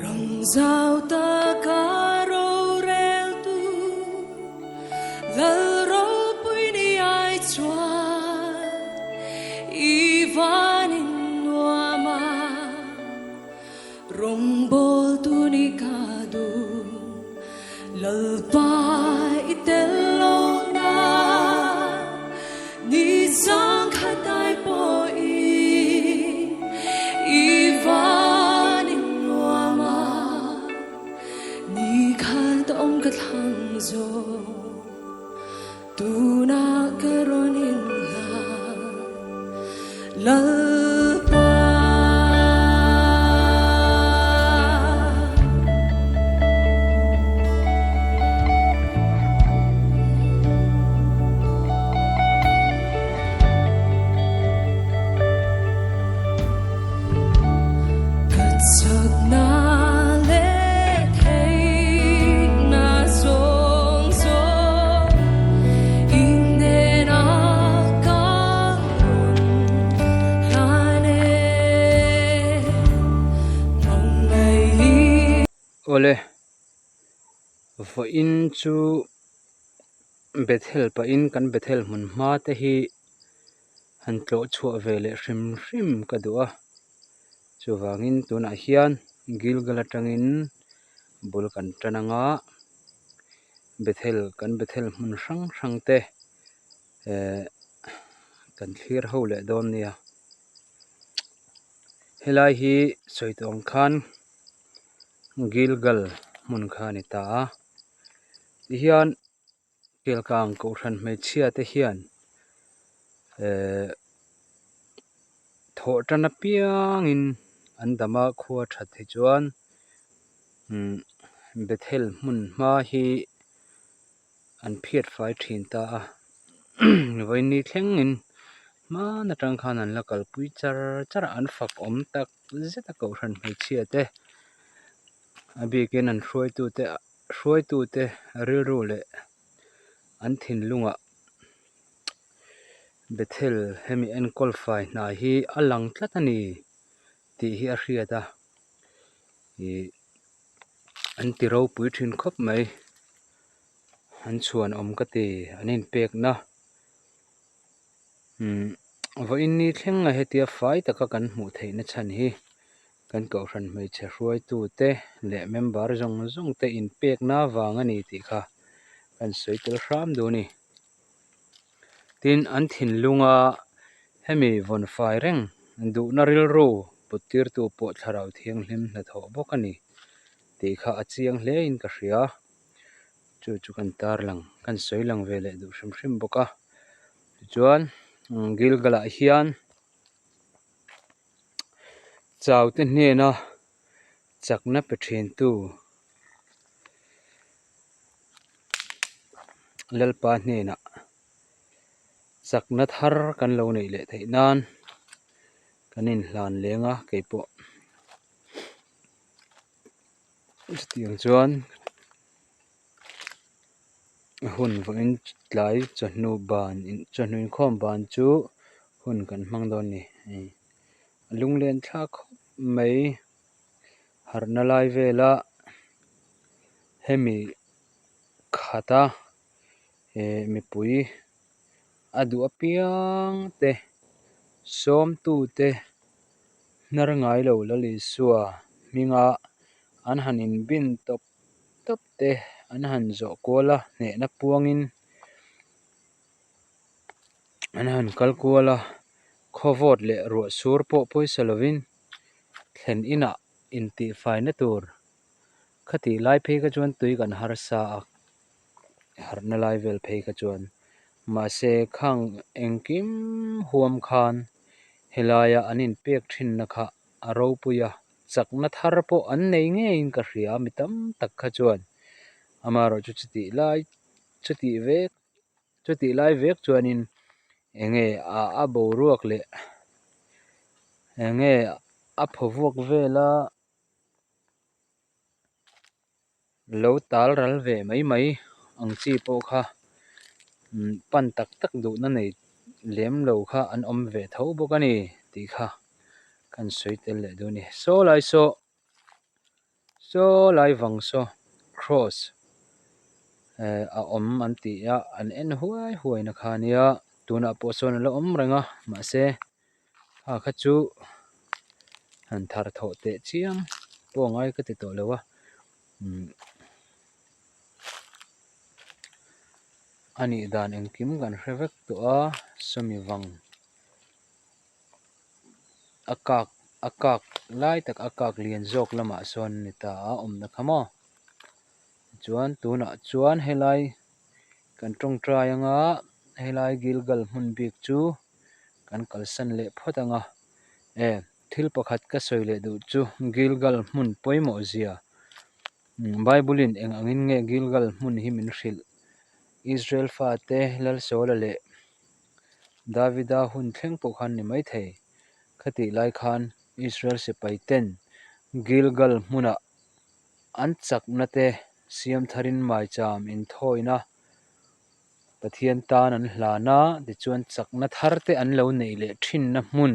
Ram zau taka roreltu Lal ropui ni ai chuan i van in nuam a, rawngbawltu ni ka duh Lalpa i tel lohna ni chang khat ai pawhin i van in nuam a, ni khat awm ka thlang zawk tunah ka rawn inhlan Lalpa. Ka chakna leh theihna zawng zawng i hnenah ka rawn hlan e, hmangaih. Awle, vawiin chu Bethel pahin kan Bethel hmun hma te hi han tlawh chhuah ve leh hrim hrim ka duh a. Chuvangin tunah hian Gilgal atangin bul kan tan anga Bethel kan Bethel hmun hrang hrang te eh kan thlir ho leh dawn nia. Helai hi sawi tawh ang khan Gilgal hmun kha a ni ta a tihian Kelkang kohhran hmeichhia te hian ehh thawh tan apiangin an dam a khua that hi chuan umm Bethel hmun hma hi an phiat fai thin ta a vawiin thlengin hman atang khan an la kalpui char char a an fak awm tak zet a kohhran hmeichhia te a bikin an hruaitute hruaitute rilru leh an thinlungah Bethel hemi enkawl fai hna hi a lang tlat a ni tih hi a hriat a ih an ti ropui thin khawp mai an chhuanawm ka ti an inpekna. Umm vawiin ni thleng a hetia fai taka kan hmuh theihna chhan hi kan kohhran hmeichhe hruaitute leh member zawng zawng te inpekna vang a ni tih kha kan sawi tel hram duh a ni. Tin, an thinlunga hemi vawn fai reng duhna rilru put tirtu pawh thlarau thianghlim hnathawh bawk a ni tih kha a chiang hle in ka hria. Chu chu kan tarlang kan sawi lang ve leh duh hrim hrim bawk a tichuan Gilgal ah hian chau te hnena chakna pe thin tu Lalpa hnenah chakna thar kan lo neih leh theih nan kan inhlan leng a keipawh. Chutiang chuan hun vawiin tlai chawhnu ban chawhnu inkhawm ban chu hun kan hmang dawn a ni hei a lunglen thlak khawp mai harhna lai vela hemi khata eh mipui a duh apiang te sawmtute hnar ngai lo Lal Isua hminga an han inbin tawp tawp te an han zawh kual a hnehna puangin an han kal kual a khawvawt leh ruah sur pawh pawisa lovin thlen inah intihfaina tur Khatih lai phei kha chuan tui kan harsa a, harhna lai vel phei kha chuan. Mahse khang engkim huam khan helaia an inpek thinna kha a ropui a, chakna thar pawh an nei ngeiin ka hria mi tam tak kha chuan. Amaherawhchu chutih lai chutih vek chutih lai vek chuanin enge a a boruak leh enge a phawvuak vela. Lo tal ral ve mai mai ang chi pawh kha pan tak tak duhna nei lem lo kha an awm ve tho bawk a ni tih kha kan sawi tel leh duh a ni. Saw lai saw. Chaw lai vang saw cross eh a awm an tih a an en huai huai na kha ania tunah pawh sawn a la awm reng a mahse kha kha chu han thar thawh teh chiam pawh a ngai ka ti tawh lo a umm a nih dan engkim kan hre vek tawh a sawmi vang. A kak a kak lai tak a kak lian zawk lamah sawn a ni ta a awmna kha maw tichuan tunah chuan helai kan tawngtai anga helai Gilgal hmun bik chu kan kalsan leh phawt anga e thil pakhat ka sawi leh duh chu Gilgal hmun pawimawh zia Bible in eng angin nge Gilgal hmun hi min hrilh Israel fate Lalsawla leh Davida hun thleng pawh khan ni maithei. Khatih lai khan Israel sipai ten Gilgal hmunah an chakna te siam tharin maicham inthawina Pathian tan an hlan a, tichuan chakna thar te an lo neih leh thinna hmun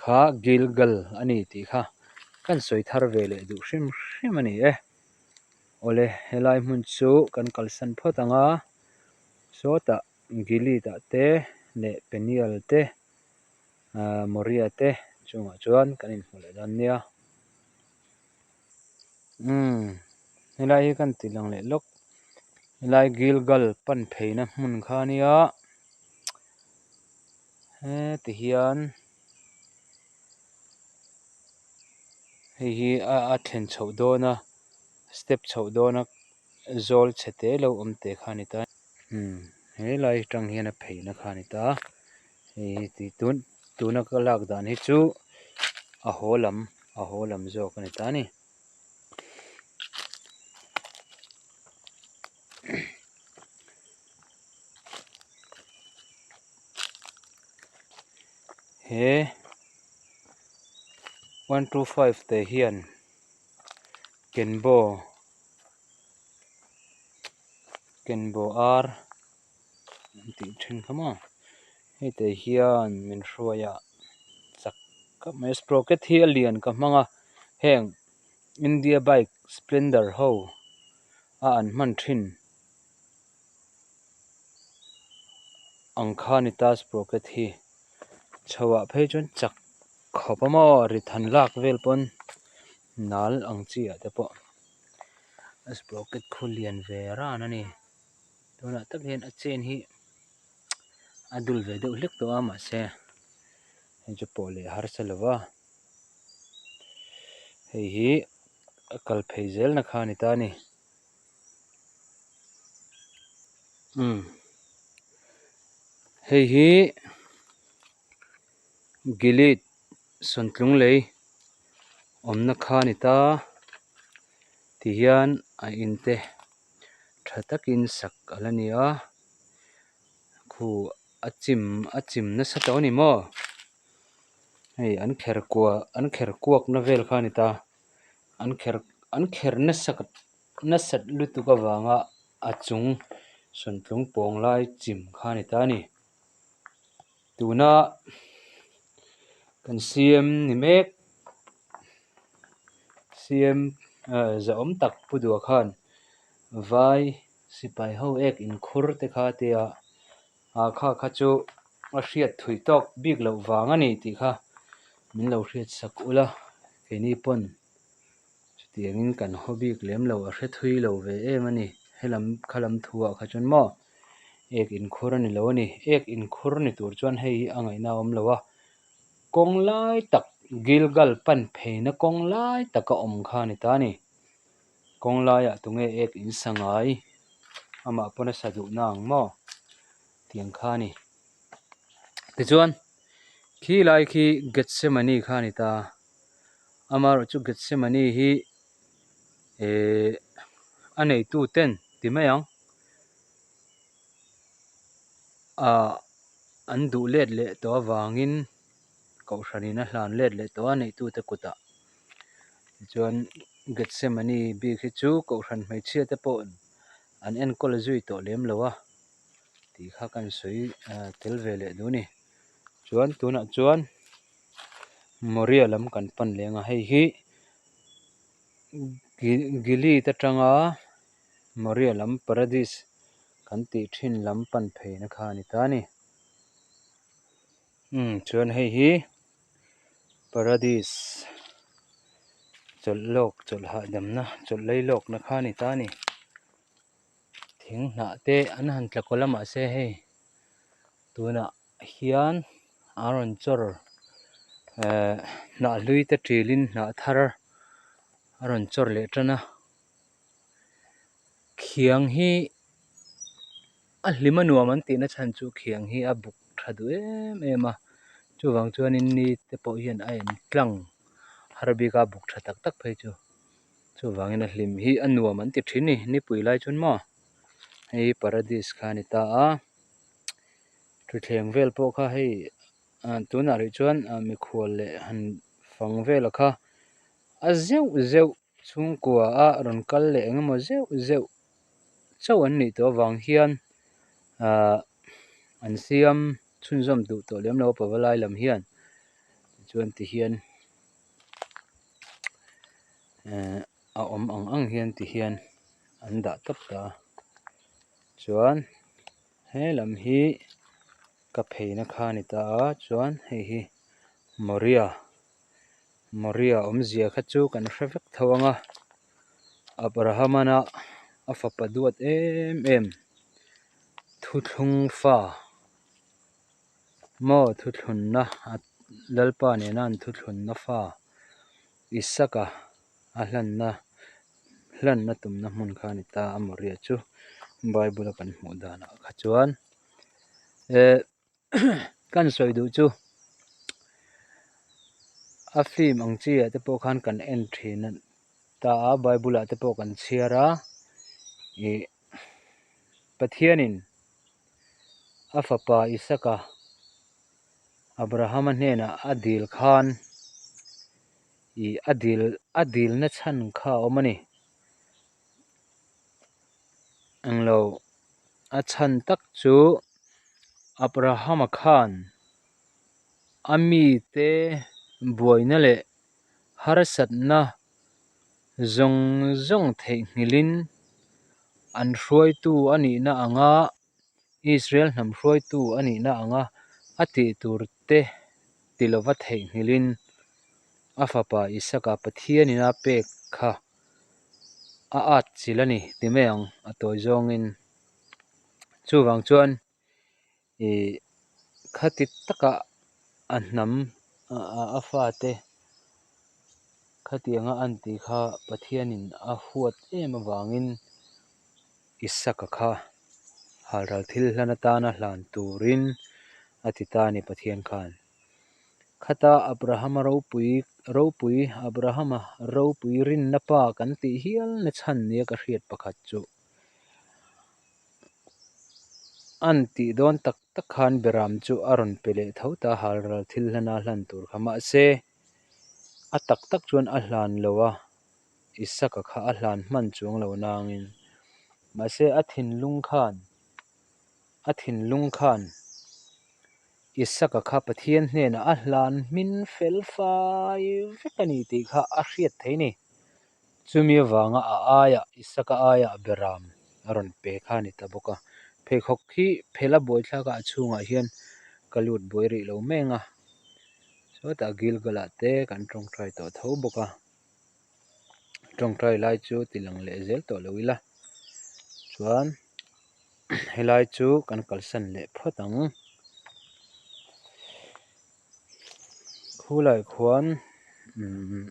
kha Gilgal a ni tih kha kan sawi thar ve leh duh hrim hrim a ni e. Awle, helai hmun chu kan kalsan phawt ang a, sawtah Gilead ah te leh Peniel te ahh Moriah te chungah chuan kan inhmu leh dawn nia. Umm helai hi kan ti lang leh lawk helai Gilgal pan pheina hmun kha a nia heti hian hei hi a thlen chhoh dawn a step chhoh dawn a zawl chhe te lo awm te kha a ni ta. Umm helai atang hian a pheina kha a ni ta hei hi tih tun tuna ka lak dan hi chu a haw lam a haw lam zawk a ni ta a ni. He 125 te hian Kenbo Kenbo ar an tih thin kha maw hei te hian min hruai a chak khawp mai sprocket hi a lian ka hmang a heng India bike splendor ho a an hman thin ang kha a ni ta sprocket hi chho ah phei chuan chak khawp a maw rit han lak vel pawn nal ang chi ah te pawh a sprocket khu lian ve ran a ni tunah tak hian a chain hi a dul ve deuh hlek tawh a mahse hei chu pawh leh harsa lo va hei hi a kal phei zel na kha a ni ta a ni umm hei hi Gilead Sawntlung lei awmna kha a ni ta tihian a in te tha takin sak a la ni a khu a chim a chim nasa tawh a ni maw hei an kher kua an kher kuak na vel kha a ni ta an kher an kher nasa nasat lutuk avanga a chung sawntlung pawng lai chim kha a ni ta a ni. Tuna kan CM ni mek CM ah zahawm tak Pu Dua khan vai sipai ho ek inkhur te kha a tia ah kha kha chu a hriat thui tawk bik loh vang a ni tih kha min lo hriat sak ula keini pawn Chutiangin kan haw bik lem lo, a hre thui lo ve em a ni. Helam kha lam thu ah kha chuan maw ek inkhur a ni lo a ni. Ek inkhur ni tur chuan hei hi a ngaihna a awm lo a, kawng lai tak Gilgal pan pheina kawng lai taka awm kha a ni ta a ni. Kawng laiah tunge ek in sa ngai? Amah pawn a sa duh na ang maw? Tiang kha a ni. Tichuan khi lai khi Gethsemane kha a ni ta. Amaherawhchu Gethsemane hi ehh a neitu ten ti mai ang ah an duh let leh tawh avangin kohhranin a hlan let leh tawh a neihtute kutah tichuan Gethsemane bik hi chu kohhran hmeichhia te pawh an enkawl zui tawh lem lo a tih kha kan sawi tel ve leh duh a ni chuan tunah chuan. Moria lam kan pan leng a hei hi Gilead atanga Moria lam Paradis kan tih thin lam pan pheina kha a ni ta a ni. Umm chuan hei hi Paradis chawlh lawk chawlh hahdamna chawlh lei lawkna kha a ni ta a ni. Thing hnah te an han tla kawlh a mahse hei tunah hian a rawn chawr ehh hnah hlui te ṭilin hnah thar a rawn chawr leh tan a khiang hi a hlim a nuam an tihna chhan chu khiang hi a buk tha duh em em a chuvang chuanin ni te pawh hian a en tlang har bik a buk tha tak tak phei chu chuvangin a hlim hi a nuam an ti thin a ni nipui lai chuan maw hei paradis kha a ni ta a. Thuthleng vel pawh kha hei ah tunah rih chuan ah mikhual leh han fang vela kha a zeuh zeuh chhungkua a rawn kal leh eng emaw zeuh zeuh chauh an nih tawh avang hian ah an siam chhunzawm duh tawh lem lo a pavalai lam hian tichuan tihian eh a awm ang ang hian tihian an dah tawp ta a chuan. He lam hi ka pheina kha a ni ta a chuan hei hi Moria Moria awmzia kha chu kan hre vek tho ang a Abraham-a a fapa duat em em thuthlung fa maw thuthlunna Lalpa nena an thuthlunna fa Isaka a hlanna hlanna tumna hmun kha a ni ta a Moria chu Bible a kan hmuh danah kha chuan eh kan sawi duh chu a film ang chi ah te pawh khan kan en thin a ta a Bible ah te pawh kan chhiar a ih Pathianin a fapa Isaka Abrahama hnenah a dil khan ih a dil a dilna chhan kha a awm a ni. Englo a chhan tak chu Abrahama khan a mite buaina leh harsatna zawng zawng theihnghilhin an hruaitu a nihna anga Israel hnam hruaitu a nihna anga a tih tur te ti lova theihnghilhin a fapa Isaka Pathianin a pek kha a at chilh a ni ti mai ang a tawi zawngin. Chuvang chuan ih khati taka a hnam a fate khatianga an tih kha Pathianin a huat em avangin Isaka kha halral thil hlan atana hlan turin a ti ta a ni Pathian khan. Khata Abrahama ropui ropui Abrahama ropui rinna pa kan tih hial na chhan nia ka hriat pakhat chu an tih dawn tak tak khan Beram chu a rawn pe leh tho ta halral thil hlana hlan tur kha mahse a tak tak chuan a hlan lo a. Isaka kha a hlan hman chuang lo nangin mahse a thinlung khan a thinlung khan Isaka kha Pathian hnenah a hlan hmin fel fai vek a ni tih kha a hriat thei ni. Chumi avanga a aiah Isaka aiah Beram a rawn pe kha a ni ta bawk a. Pheikhawk hi phel a buaithlak a a chhungah hian ka lut buai rih lo meng a. Sawtah Gilgal-ah te kan tawngtai tawh tho bawk a. Tawngtai lai chu ti lang leh zel tawh lo ila chuan helai chu kan kalsan leh phawt ang khulai khuan umm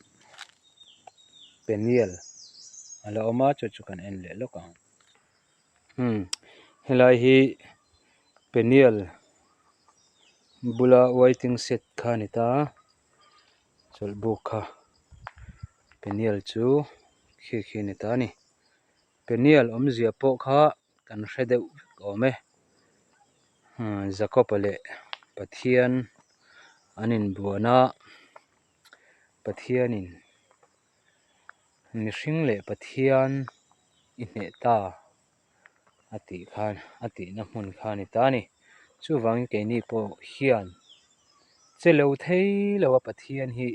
peniel a la awm a chu chu kan en leh lawk ang umm helai hi peniel bula waiting shed kha a ni ta a. Chawlhbuk kha peniel chu khi khi a ni ta a ni peniel awmzia pawh kha kan hre deuh vek awm e Jacob-a leh Pathian an inbuan a Pathianin mihring leh Pathian i hneh ta. a tih khan a tihna hmun kha a ni ta a ni chuvangin keini pawh hian che lo thei lo a Pathian hi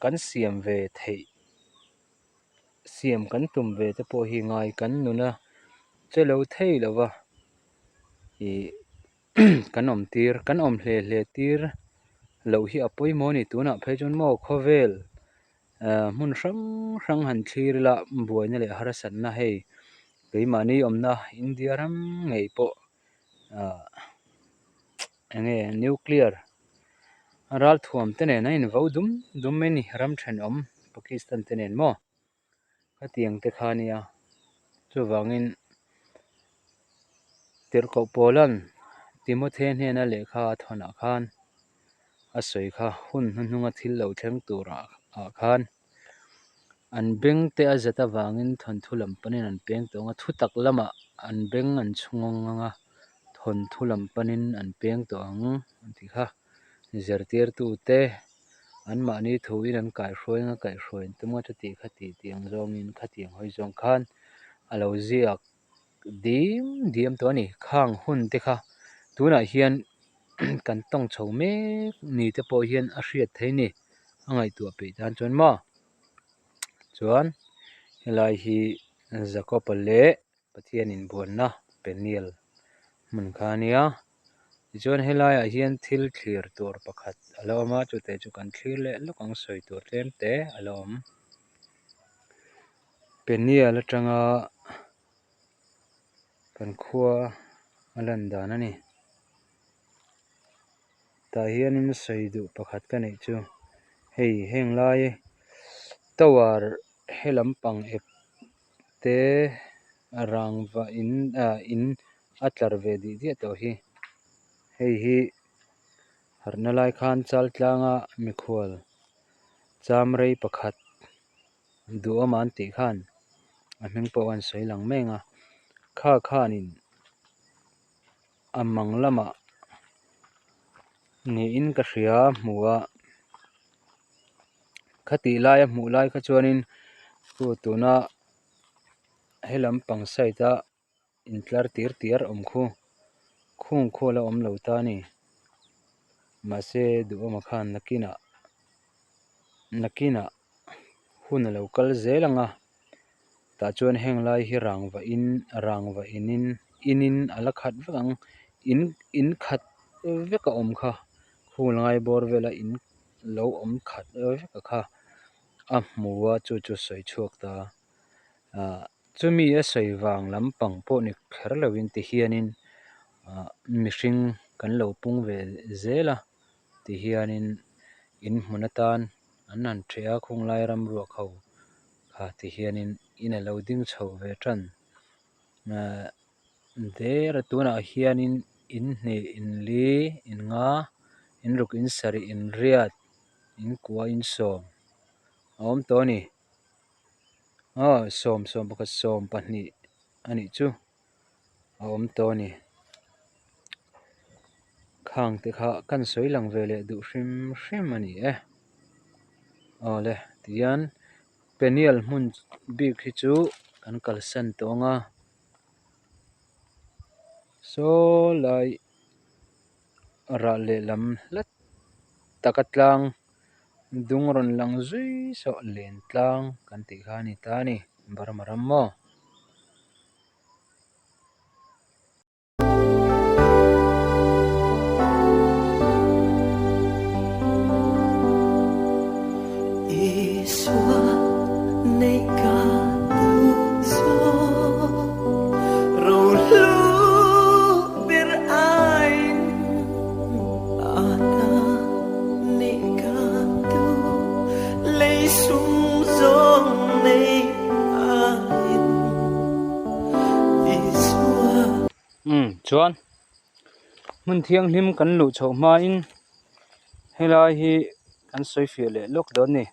kan siam ve theih. siam kan tum ve te pawh hi ngai kan nuna che lo thei lo va ih kan awm tir kan awm hle hle tir loh hi a pawimawh a ni tunah phei chuan maw khawvel ah hmun hrang hrang han thlir ila buaina leh harsatna hei keimahni awmna India ram ngei pawh ah eng nge nuclear ralthuam te nen a invo dum dum mai a ni ram thenawm Pakistan te nen maw khatiang te kha a nia chuvangin tirhkoh pawla'n Timothy hnena lehkha a thawnah khan a sawi kha hun hnuhnunga thil lo thleng turah ah khan an beng te a zat avangin thawnthu lam panin an peng tawh ang a thutak lamah an beng an chhung ang a thawnthu lam panin an peng tawh ang an tih kha zirtirtute anmahni thuin an kaihhruai anga kaihhruai an tum a chuti khati tih ang zawngin khatiang hawi zawng khan a lo ziak dim diam tawh a ni khang hun te kha tunah hian kan tawng chho mek ni te pawh hian a hriat theih a ni a ngaihtuah peih tan chuan maw chuan helai hi Jacob-a leh Pathian inbuanna Peniel hmun kha a nia tichuan helaiah hian thil thlir tur pakhat a la awm a chute chu kan thlir leh lawk ang sawi tur tlem te a la awm. Peniel atanga kan khua a lan dan a ni. Tah hianin sawi duh pakhat ka neih chu hei heng lai tower he lampang ep te rangva in ah in a tlar ve dih diah tawh hi hei hi harhna lai khan chal tlanga mikhual cham rei pakhat duhawm an tih khan a hming pawh an sawi lang mek a kha khanin a mang lamah niin ka hria hmu a khatih laia hmuh lai kha chuanin chu tuna he lampang side a intlar tir tiar awm khu khung khu a la awm lo ta a ni mahse duhawma khan nakinah nakinah hun a lo kal zel ang a tah chuan heng lai hi rangva in rangva in in in a la khat vek ang in in khat vek a awm kha khung lai bawr vela in lo awm khat vek a kha a hmu a chu chu sawi chhuak ta ah chumi a sawi vang lampang pawh ni kher lovin ti hianin ah mihring kan lo pung ve zel a ti hianin in hmun atan an han ṭheh a khung lai ram ruak ho kha ti hianin in a lo ding chho ve ṭan ah der a tunah hianin in hnih in li in nga in ruk in sarih in riat in kua in sawm a awm tawh a ni. Aw sawm sawm pakhat sawm pahnih a nih chu a awm tawh a ni khang te kha kan sawi lang ve leh duh hrim hrim a ni e aw le tihian peniel hmun bik hi chu kan kalsan tawh ang a saw lai rah lehlam hla taka tlang. Dung rawn lang zui sawh len tlang kan tih kha a ni ta a ni Burma ram maw? Isua nei ka duh zawk rohlu ber aiin ata Umm chuan hmun thianghlim kan luh chhoh hmain helai hi kan sawi fiah leh lawk dawn a ni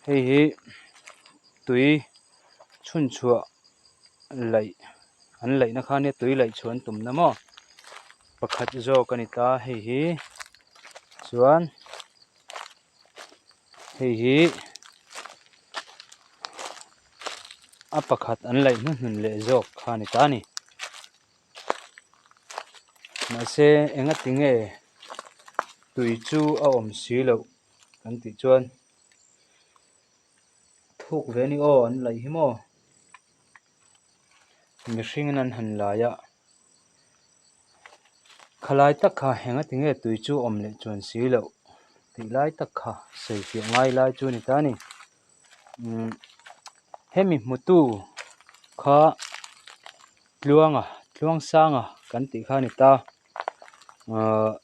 hei hi tui chhunchhuah laih an laihna kha nia tui laih chhuah an tumna maw. Pakhat zawk a ni ta hei hi chuan hei hi a pakhat an laih hnuhnun leh zawk kha a ni ta a ni mahse engati nge tui chu a awm si loh kan tih chuan. Thuk ve a ni aw an laih hi maw? Mihringin an han lai a, khalai tak kha enga tinge tui chu awm leh chuan si loh tih lai tak kha sawi fiah ngai lai chu a ni ta a ni. Umm hemi hmutu kha Tluanga Tluangsanga kan tih kha a ni ta ahh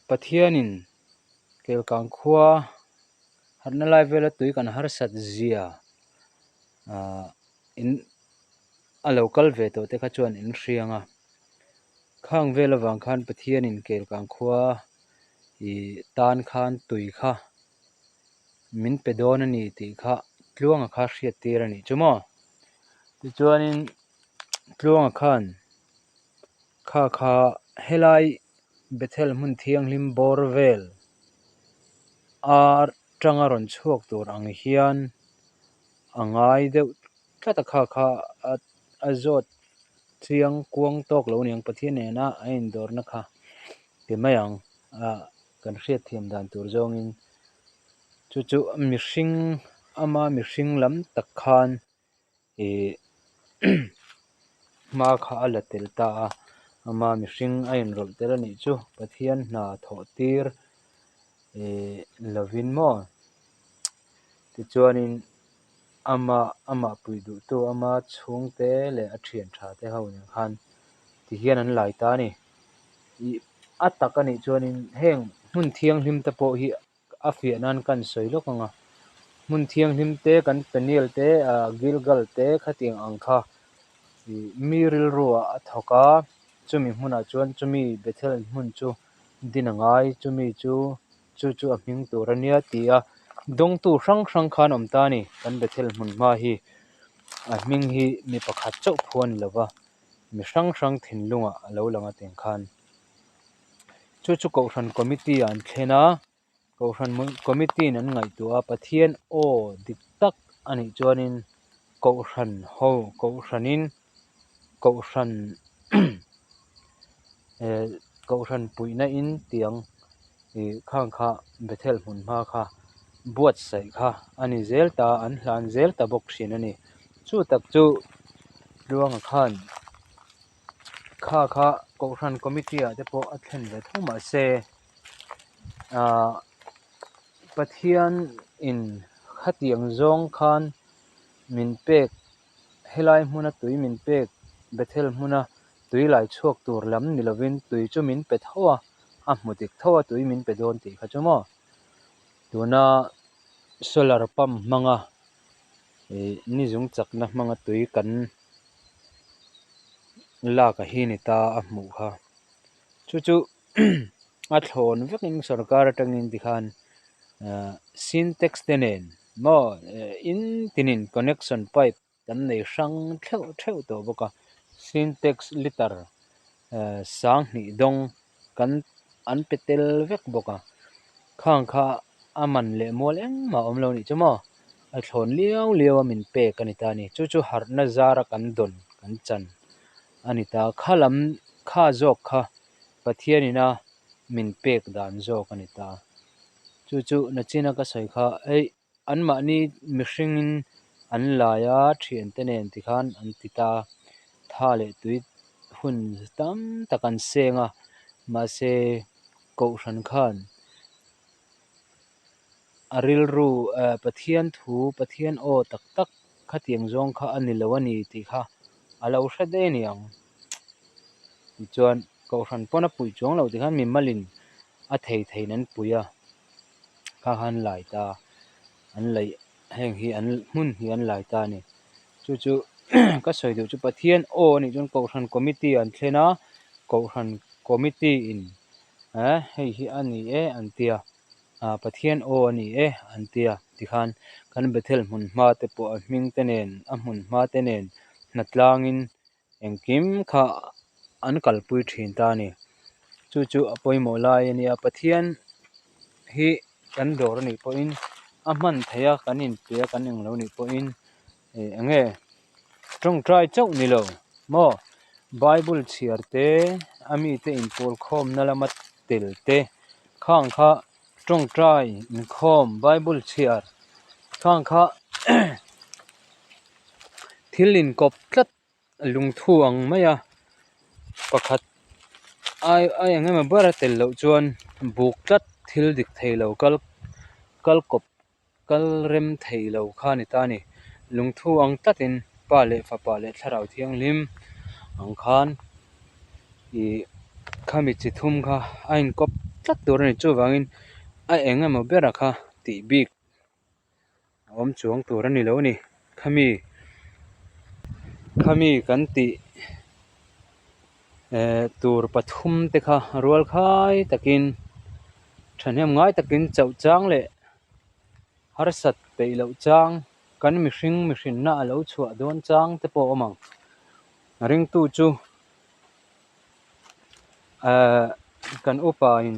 Pathianin Kelkang khua harhna lai vela tui kan harsat zia ahh in a lo kal ve tawh te kha chuan in hriang a khang vel avang khan Pathianin Kelkang khua ih tan khan tui kha min pe dawn a ni tih kha Tluanga kha hriat tir a nih chu maw tichuanin Tluanga khan kha kha helai Bethel hmun thianghlim bawr vel a tanga rawn chhuak tur ang hian a ngai deuh tlat a kha kha a zawt chiang kuang tawk lo aniang Pathian nena a indawrna kha ti mai ang ah kan hriatthiam dan tur zawngin chu chu mihring ama mihring lam tak khan ih hma kha a la tel ta a ama mihring a inrawlh tel a nih chu Pathian hna thawh tir ih lovin maw tichuanin ama amah puih duhtu ama chhungte leh a thian tha te ho nen khan tihian an lai ta a ni ih a tak a nih chuanin heng hmun thianghlim te pawh hi a fiah nan kan sawi lawk ang a hmun thianghlim te kan peniel te ah Gilgal te khatiang ang kha ih mi rilru ah a thawk a chumi hmunah chuan chumi Bethel hmun chu din a ngai chumi chu chu chu a hming tur a nia ti a dawngtu hrang hrang khan awm ta a ni kan Bethel hmun hma hi a hming hi mi pakhat chauh phu a ni lo va mi hrang hrang thinlungah a lo lang a tiang khan. Chu chu Kohhran Committee ah an thlen a, Kohhran Committee in an ngaihtuah a, Pathian aw dik tak a nih chuanin Kohhran ho, Kohhranin Kohhran eh Kohhran puihna in tiang ih khang kha Bethel hmun hma kha buatsaih kha a ni zel ta, an hlan zel ta bawk thin a ni. Chu tak chu Tluanga khan. Kha kha Kohhran Committee ah te pawh a thlen ve tho mahse ahh Pathian in khatiang zawng khan min pek helai hmuna tui min pek Bethel hmuna tui lai chhuak tur lam ni lovin tui chu min pe tho a a hmu dik tho a tui min pe dawn tih kha chu maw tuna solar pump hmanga ih ni zung chakna hmanga tui kan. Lak a hi ni ta a hmuh kha chu chu a thlawn vekin sorkar atangin tikhan ahh sintex te nen maw in tinin connection pipe kan nei hrang theuh theuh tawh bawk a sintex liter ahh sanghnih dawng kan an pe tel vek bawk a khang kha a man leh mual engmah a awm lo nih chu maw a thlawn liau liau a min pek a ni ta a ni chu chu harhna zara kan dawn kan chan a ni ta kha lam kha zawk kha Pathianin a min pek dan zawk a ni ta chu chu nachina ka sawi kha hei. Anmahni mihringin an lai a, thiante nen tikhan an ti ta. Tha leh tui hun tam tak an seng a, mahse Kohhran khan a rilru Pathian thu, Pathian aw tak tak khatiang zawng kha a ni lo a ni tih kha a lo hre daih a ni ang. Tichuan Kohhran pawn a puih chuang lo tikhan mimalin a thei theiin an pui a. Kha kha an lai ta an laih heng hi an hmun hi an lai ta a ni chu chu ka sawi duh chu Pathian aw a nih chuan Kohhran committee an thlen a Kohhran committee in eh hei hi a ni e an tia ah Pathian aw a ni e an tia tikhan kan Bethel hmun hma te pawh a hming te nen a hmun hma te nen hnatlangin Engkim kha an kalpui thin ta a ni. Chu chu a pawimawh lai a nia. Pathian hi kan dawr a nih pawhin a hman theih a, kan inpe a, kan englo nih pawhin ih eng nge tawngtai chauh ni lo maw Bible chhiar te a mite inpawl khawmna lama tel te khang kha. Tawngtai, inkhawm, Bible chhiar khang kha thil inkawp tlat lungthu ang mai a, pakhat ai ai eng emaw ber a tel loh chuan buk tlat thil dik thei lo kal kal kawp kal rem thei lo kha a ni ta a ni. Lungthu ang tlatin Pa leh Fapa leh Thlarau Thianghlim ang khan ih khami chi thum kha a inkawp tlat tur a ni. Chuvangin a eng emaw bera kha tih bik a awm chuang tur a ni lo a ni. Khami khami kan tih eh tur pathum te kha rual khai takin thahnem ngai takin chauh chang leh harsat peih loh chang kan mihring mihrinna a lo chhuah dawn chang te pawh a awm ang. Ringtu chu eh kan upa in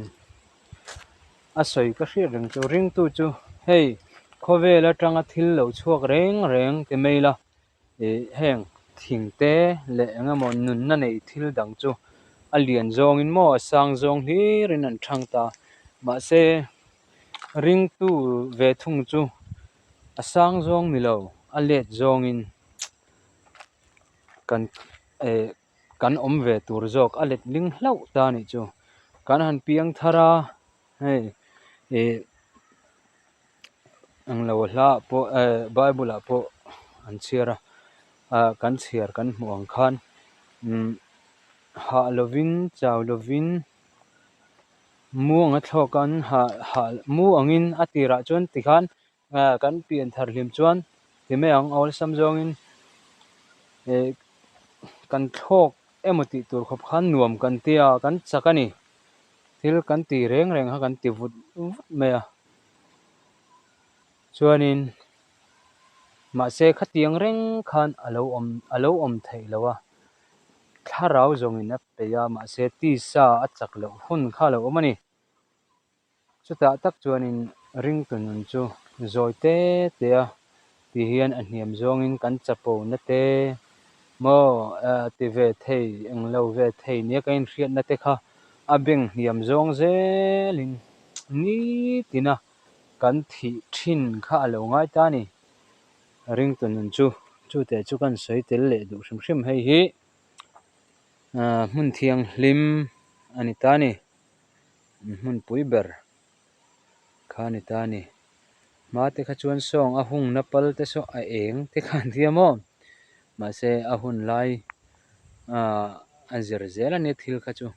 a sawi ka hriat reng chu ringtu chu hei khawvel atanga thil lo chhuak reng reng ti mai ila ih heng thing te leh eng emaw nunna nei thil dang chu a lian zawngin maw a sang zawng hlirin an thang ta mahse ringtu ve thung chu a sang zawng ni lo a let zawngin kan eh kan awm ve tur zawk a let ling hlauh ta a nih chu kan han piang thar a hei ih englo hla ah pawh eh bible ah pawh an chhiar a ah kan chhiar kan hmuh ang khan umm hah lovin chau lovin mu anga thlawk an hah hah mu angin a tirah chuan tikhan ah kan pian thar hlim chuan ti mai ang awlsam zawngin eh kan thlawk emaw tih tur khawp khan nuam kan tia kan chak a ni thil kan ti reng reng kha kan ti vut vut mai a chuanin mahse khatiang reng khan a lo awm a lo awm theih loh a thlarau zawngin a peih a mahse tisa a chak loh hun kha a lo awm a ni. Chutah tak chuanin ringtu nun chu zawi te te a ti hian a hniam zawngin kan chapo na te maw ti ve thei englo ve thei nia kan inhriatna te kha a beng hniam zawng zelin nitina kan thih thin kha a lo ngai ta a ni. Ringtu nun chu chute chu kan sawi tel leh duh hrim hrim hei hi hmun thianghlim a ni ta a ni. Hmunpui ber kha a ni ta a ni. Hma te kha chuan sawng a hungna pal te saw a eng te kha an tia maw? Mahse a hun lai ahh a zir zel a nia thil kha chu.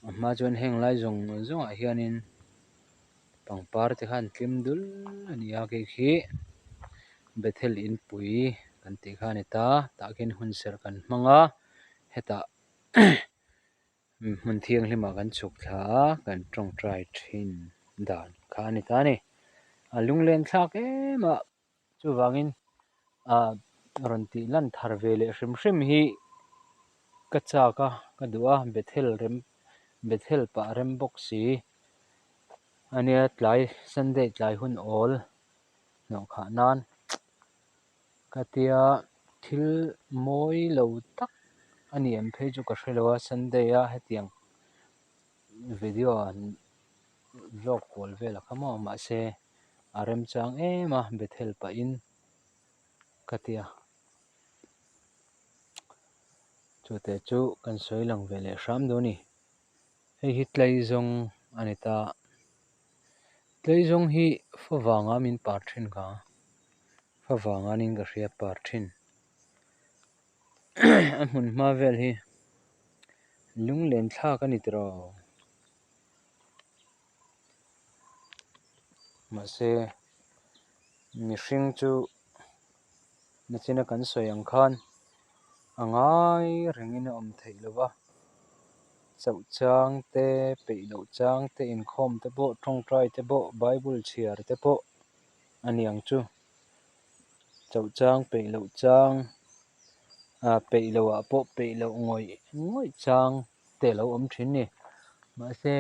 A hma chuan heng lai zawng zawngah hianin pangpar te kha an tlim dul a ni a kei khi Bethel inpui kan tih kha a ni ta. Tah khian hunserh kan hmang a hetah Hmun thianghlimah kan chhuk thla a, kan tawngtai thin dan kha a ni ta a ni. A lunglen thlak em a, chuvangin ah rawn tih lan thar ve leh hrim hrim hi ka chak a, ka duh a, Bethel rem Bethel pah rem bawk si a nia tlai Sunday tlai hun awl hnawh khah nan. Ka tia thil mawi lo tak a ni em phei chu ka hre lo a Sunday a hetiang video an vlog kual vel a kha maw mahse a remchang em a Bethel pahin ka tia chute chu kan sawi lang ve leh hram dawn a ni hei hi tleizawng a ni ta. Tleizawng hi favanga min par thin ka, favanga nin ka hria par thin. A hmun hma vel hi lunglen thlak a ni tiraw. Mahse mihring chu nachina kan sawi ang khan a ngai rengin a awm theih lo va, chauh chang te, peih loh chang te, inkhawm te pawh, tawngtai te pawh, Bible chhiar te pawh a ni ang chu. Chauh chang, peih loh chang, ah peih loh ah pawh peih loh ngawih ngawih chang te a lo awm thin a ni. Mahse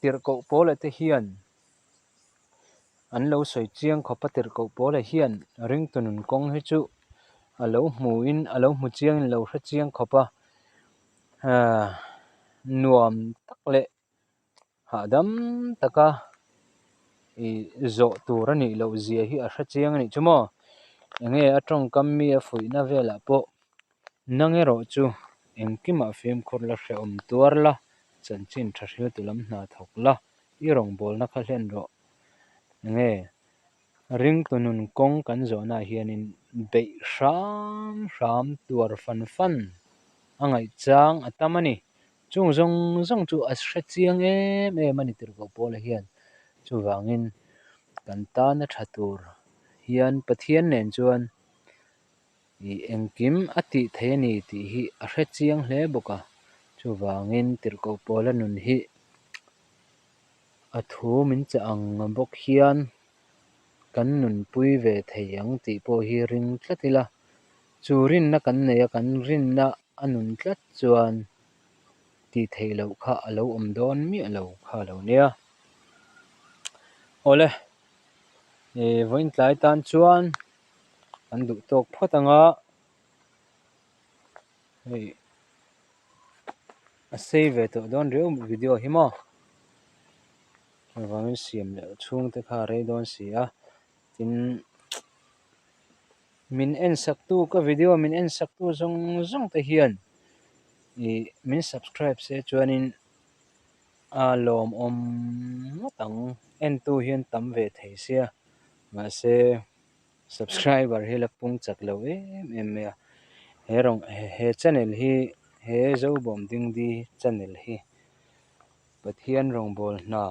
tirhkoh pawla te hian An lo sawi chiang khawp a tirhkoh pawla hian ringtu nun kawng hi chu a lo hmuin a lo hmu chiangin a lo hre chiang khawp a, nuam tak leh Hahdam taka ih zawh tur a nih loh zia hi a hre chiang a nih chu maw? Enge a tawngkam mi a fuihna velah pawh nang erawh chu engkimah fimkhur la hrehawm tuar la, chanchin tha hriltu lam hna thawk la, i rawngbawlna kha hlen rawh. Enge ringtu nun kawng kan zawhnaah hianin beih hram hram tuar fan fan a ngaihchang a tam a ni. Chung zawng zawng chu a hre chiang em em a ni tirhkoh Paula hian. Chuvangin kan tana tha tur hian Pathian nen chuan ih engkim a tih thei a ni tih hi a hre chiang hle bawk a. Chuvangin tirhkoh Paula nun hi a thu min chah ang bawk hian kan nunpui ve thei ang tih pawh hi ring tlat ila. Chu rinna kan nei a, kan rinna a nun tlat chuan tih theih loh kha a lo awm dawn miah lo kha a lo nia. Awle, ih vawiin tlai tan chuan kan duh tawk phawt ang a, hei a sei ve tawh dawn riau video hi maw engvangin siam leh chhungte kha a rei dawn si a, tin. Min en sak tu ka video min en sak tu zawng zawng te hian ih min subscribe se chuanin a lawmawm ngawt ang en tu hian tam ve thei sia mahse subscriber hi la pung chak lo em em mai a he rawng he channel hi he Zobawm Dingdi channel hi Pathian rawngbâwl hna.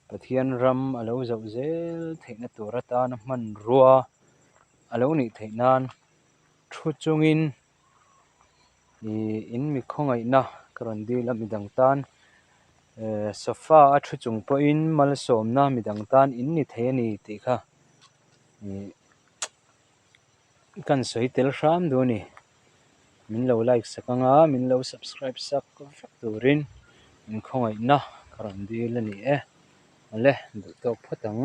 Pathian ram a lo zoh zel theihna tur atana hmanrua a lo nih theih nan thu chungin ih in mi khawngaihna ka rawn dil a midang tan eh sofa a thu chung pawhin malsawmna midang tan in ni thei a ni tih kha ih Kan sawi tel hram duh a ni. Min lo like sak anga min lo subscribe sak vek turin in khawngaihna ka rawn dil a ni e. Awle duh tawk phawt ang.